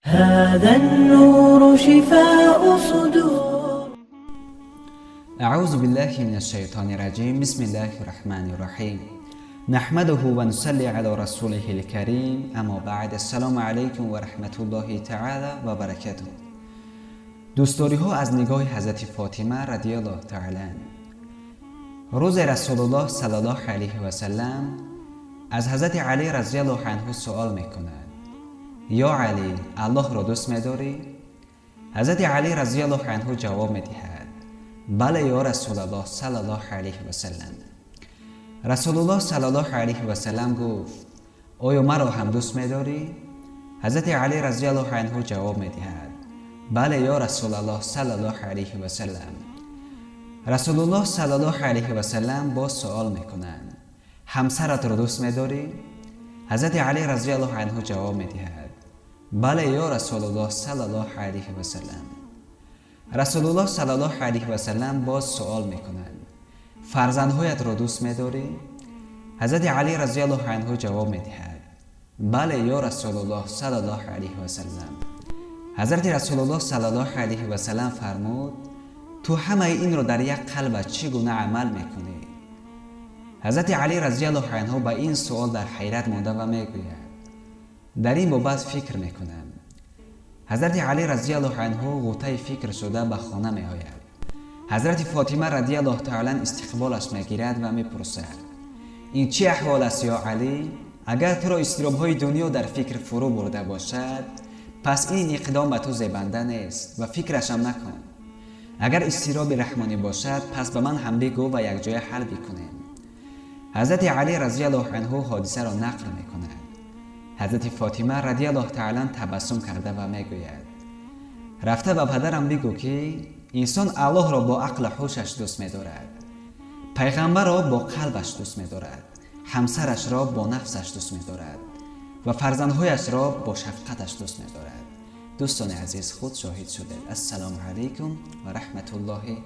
هذا النور شفاء صدور. أعوذ بالله من الشيطان الرجيم. بسم الله الرحمن الرحيم. نحمده ونصلي على رسوله الكريم. أما بعد، السلام علیکم و رحمت الله تعالی و برکاته. دوستداری‌ها از نگاه حضرت فاطمه رضی الله تعالی عنها. روز رسول الله صلی الله علیه و سلم از حضرت علی رضی الله عنه سوال میکند: یا علی، الله را دوست می‌داری؟ حضرت علی رضی الله عنه جواب می‌دهد: بله یا رسول الله صلی الله علیه و سلم. رسول الله صلی الله علیه و سلم گفت: آیا مرا هم دوست می‌داری؟ حضرت علی رضی الله عنه جواب می‌دهد: بله یا رسول الله صلی الله علیه و سلم. رسول الله صلی الله علیه و سلم باز سوال می‌کنند: همسرت را دوست می‌داری؟ حضرت علی رضی الله عنه جواب می‌دهد: بله یا رسول الله صلی الله علیه و سلم. رسول الله صلی الله علیه و سلم باز سوال می‌کنند: فرزندهایت را دوست می‌داری؟ حضرت علی رضی الله عنه جواب می‌دهد: بله یا رسول الله صلی الله علیه و سلم. حضرت رسول الله صلی الله علیه و سلم فرمود: تو همه این را در یک قلب چگونه عمل می‌کنی؟ حضرت علی رضی الله عنه به این سوال در حیرت مانده و می‌گوید: در این بابت فکر می‌کنم. حضرت علی رضی الله عنه غوطه فکر شده به خانه می‌آید. حضرت فاطمه رضی الله تعالی استقبالش می‌گیرد و می‌پرسد: این چه احوال است یا علی؟ اگر تو را اضطراب‌های دنیا در فکر فرو برده باشد، پس این اقدام به تو زیبنده نیست و فکرش هم نکن. اگر اضطراب رحمانی باشد، پس به من هم بگو و یک جای حل بکنیم. حضرت علی رضی الله عنه حادثه را نقل می‌کند. حضرت فاطمه رضی الله تعالی تبسم کرده و میگوید: رفته به پدرم بگو که انسان الله را با عقل هوشش دوست می‌دارد، پیغمبر را با قلبش دوست می‌دارد، همسرش را با نفسش دوست می‌دارد و فرزندهایش را با شفقتش دوست می‌دارد. دوستان عزیز، خود شاهد شدید. السلام علیکم و رحمت الله.